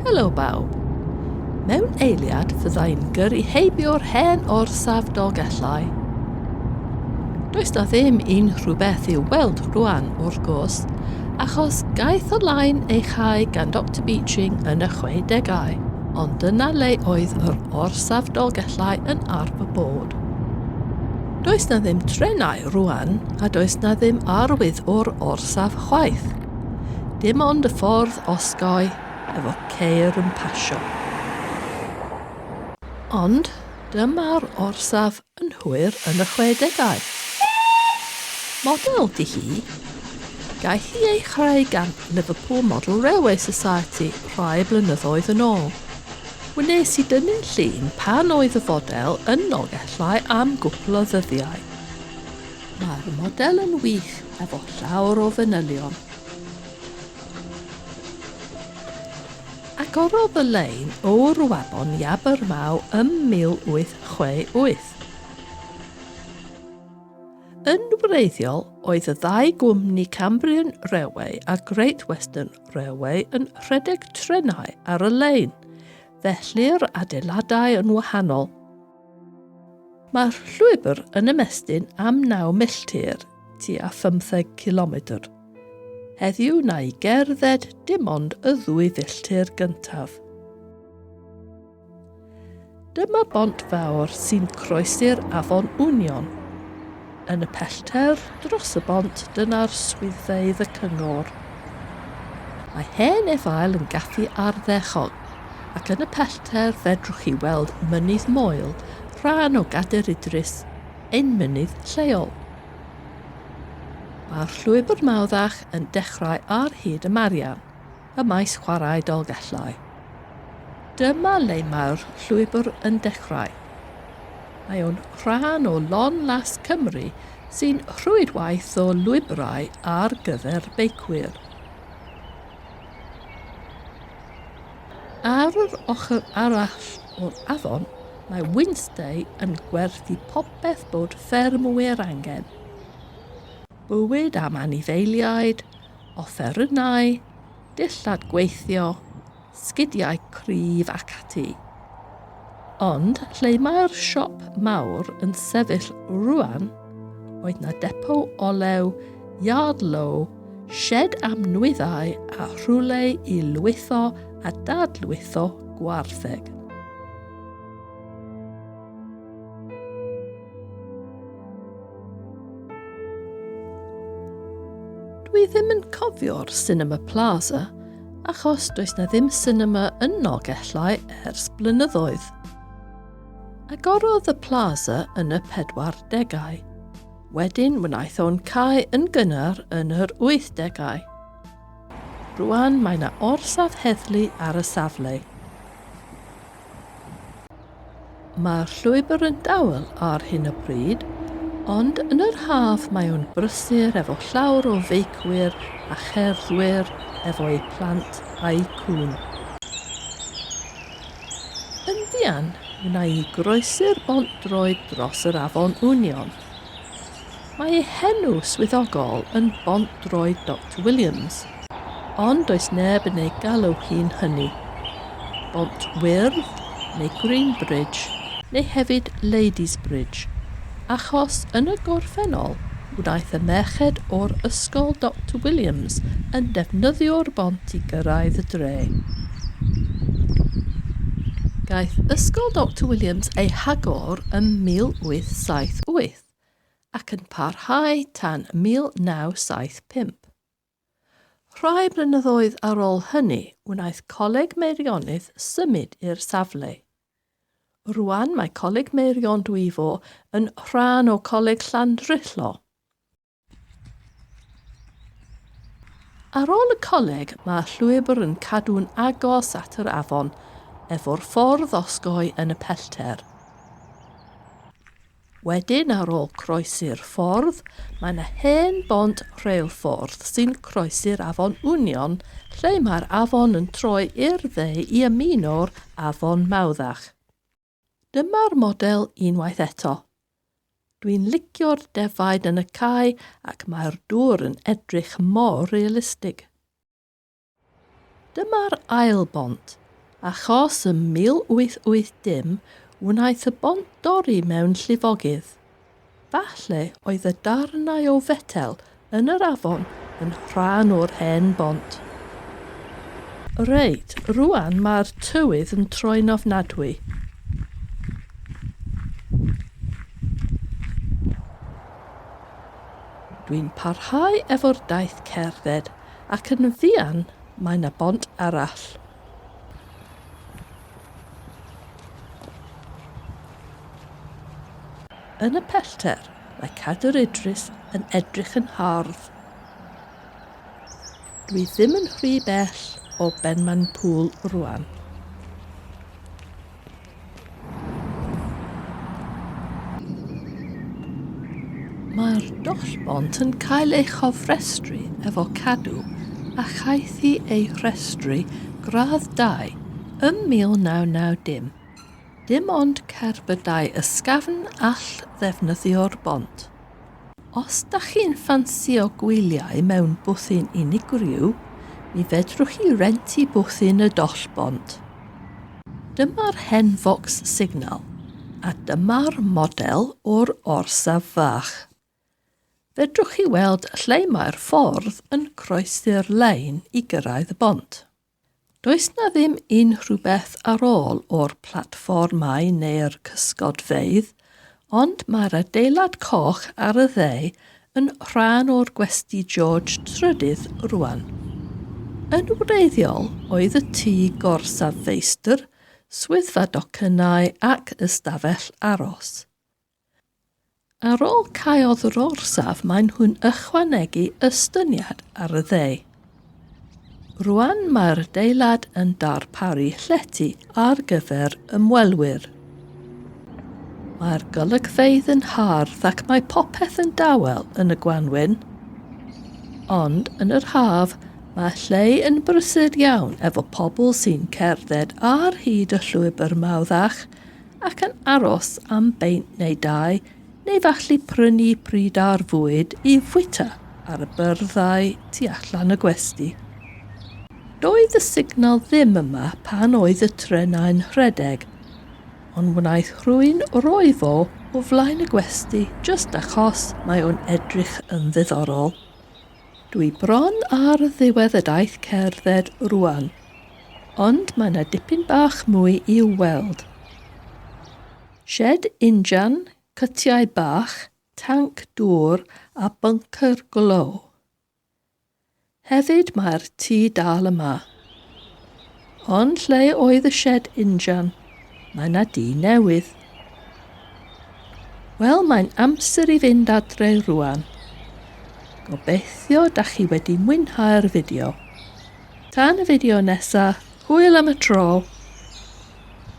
Helo bawb! Mewn eiliad fyddai'n gyrru heibio'r hen orsaf Dolgellau. Does na ddim unrhyw beth i'w weld rwan, wrth gwrs, achos gaeth y lain ei chau gan Doctor Beeching yn y chwedegau, ond dyna le oedd yr orsaf Dolgellau yn arfer bod. Does na ddim trenau rwan a does na ddim arwydd o'r orsaf chwaith. Dim ond y ffordd osgoi efo ceir yn pasio. Ond dyma'r orsaf yn hwyr yn y chwedegau. Model 'di hi. Gaeth hi ei chreu gan Liverpool Model Railway Society rhai blynyddoedd yn ôl. Wnes i dynnu llun pan oedd y fodel yn Nolgellau am gwpl o ddyddiau. Mae'r model yn wych efo llawr o fanylion. Agorodd y lein o Ruabon i Abermaw ym 1868. Yn wreiddiol, oedd y ddau gwmni Cambrian Railway a Great Western Railway yn rhedeg trenau ar y lein, felly'r adeiladau yn wahanol. Mae'r llwybr yn ymestyn am 9 milltir, tua phymtheg cilomedr. Heddiw na i gerdded dim ond y ddwy filltir gyntaf. Dyma bont fawr sy'n croesi'r afon Wnion. Yn y pellter, dros y bont, dyna'r swyddfeydd y cyngor. Mae hen efail yn gaffi ardderchog. Ac yn y pellter fedrwch chi weld Mynydd Moel, rhan o Gader Idris, ein mynydd lleol. Mae'r llwybr Mawddach yn dechrau ar hyd y Marian, y maes chwarae Dolgellau. Dyma le mae'r llwybr yn dechrau. Mae o'n rhan o Lon Las Cymru sy'n rhwydwaith o lwybrau ar gyfer beicwyr. Ar yr ochr arall o'r afon, mae Wynnstay yn gwerthu popeth bod ffermwyr angen. Bwyd am anifeiliaid, offerynnau, dillad gweithio, sgidiau cryf ac ati. Ond lle mae'r siop mawr yn sefyll rwan, oedd 'na depo olew, iard lo, shed am nwyddau a rhywle i lwytho a dadlwytho gwartheg. Dwi ddim yn cofio'r Cinema Plaza achos does na ddim sinema yn Nolgellau ers blynyddoedd. Agorodd y Plaza yn y 40au. Wedyn wnaeth o'n cau yn gynnar yn yr 80au. Rwan mae 'na orsaf heddlu ar y safle. Mae'r llwybr yn dawel ar hyn o bryd, ond yn yr haf mae o'n brysur efo llawr o feicwyr a cherddwyr efo'u plant a'u cŵn. Yn fuan, wna i groesi'r bont droed dros yr afon Wnion. Mae ei henw swyddogol yn Bont Droed Doctor Williams, ond does neb yn ei galw hi'n hynny. Bont Wyrdd, neu Green Bridge, neu hefyd Ladies Bridge, achos yn y gorffennol wnaeth y merched o'r Ysgol Doctor Williams yn defnyddio'r bont i gyrraedd y dre. Gaeth Ysgol Doctor Williams ei hagor ym 1878 ac yn parhau tan 1975. Rhai blynyddoedd ar ôl hynny wnaeth Coleg Meirionnydd symud i'r safle. Rwan mae Coleg Meirion Dwyfor yn rhan o Coleg Llandrillo. Ar ôl y coleg, mae'r llwybr yn cadw'n agos at yr afon, efo'r ffordd osgoi yn y pellter. Wedyn, ar ôl croesi'r ffordd, mae 'na hen bont rheilffordd sy'n croesi'r afon Wnion lle mae'r afon yn troi i'r dde i ymuno'r afon Mawddach. Dyma'r model unwaith eto. Dwi'n licio'r defaid yn y cae ac mae'r dŵr yn edrych mor realistig. Dyma'r ail bont. Achos ym 1880 wnaeth y bont dorri mewn llifogydd. Falle oedd y darnau o fetel yn yr afon yn rhan o'r hen bont. Reit, rŵan mae'r tywydd yn troi'n ofnadwy. Dwi'n parhau efo'r daith cerdded ac yn fuan mae 'na bont arall. Yn y pellter, mae Cadair Idris yn edrych yn hardd. Dwi ddim yn rhy bell o Benmaenpool rwan. Mae'r dollbont yn cael ei chofrestru efo Cadw a chaeth hi ei rhestru Gradd Dau ym 1990. Dim ond cerbydau ysgafn all ddefnyddio'r bont. Os dach chi'n ffansïo gwyliau mewn bwthyn unigryw, mi fedrwch chi rentu bwthyn y Dollbont. Dyma'r hen focs signal, a dyma'r model o'r orsaf fach. Fedrwch chi weld lle mae'r ffordd yn croesi'r lein i gyrraedd y bont. Does 'na ddim unrhywbeth ar ôl o'r platfformau neu'r cysgodfeydd, ond mae'r adeilad coch ar y dde yn rhan o'r Gwesty George Trydydd rwan. Yn wreiddiol oedd y tŷ gorsaf feistr, swyddfa docynnau ac ystafell aros. Ar ôl caeodd yr orsaf maen nhw'n ychwanegu estyniad ar y dde. Rwan mae'r adeilad yn darparu llety ar gyfer ymwelwyr. Mae'r golygfeydd yn hardd ac mae popeth yn dawel yn y gwanwyn. Ond yn yr haf mae lle yn brysur iawn efo pobl sy'n cerdded ar hyd y llwybr Mawddach ac yn aros am beint neu dau, neu falle prynu pryd ar fwyd i fwyta ar y byrddau tu allan y gwesty. Doedd y signal ddim yma pan oedd y trenau'n rhedeg, ond wnaeth rhywun roi fo o flaen y gwesty jyst achos mae o'n edrych yn ddiddorol. Dwi bron ar ddiwedd y daith cerdded rwan. Ond mae 'na dipyn bach mwy i'w weld. Shed injan, cytiau bach, tanc dŵr a bunker glo. Hefyd mae'r tŷ dal yma. Ond lle oedd y shed injan, mae 'na dŷ newydd. Wel, mae'n amser i fynd adre rwan. Gobeithio da chi wedi mwynhau'r fideo. Tan y fideo nesa, hwyl am y tro!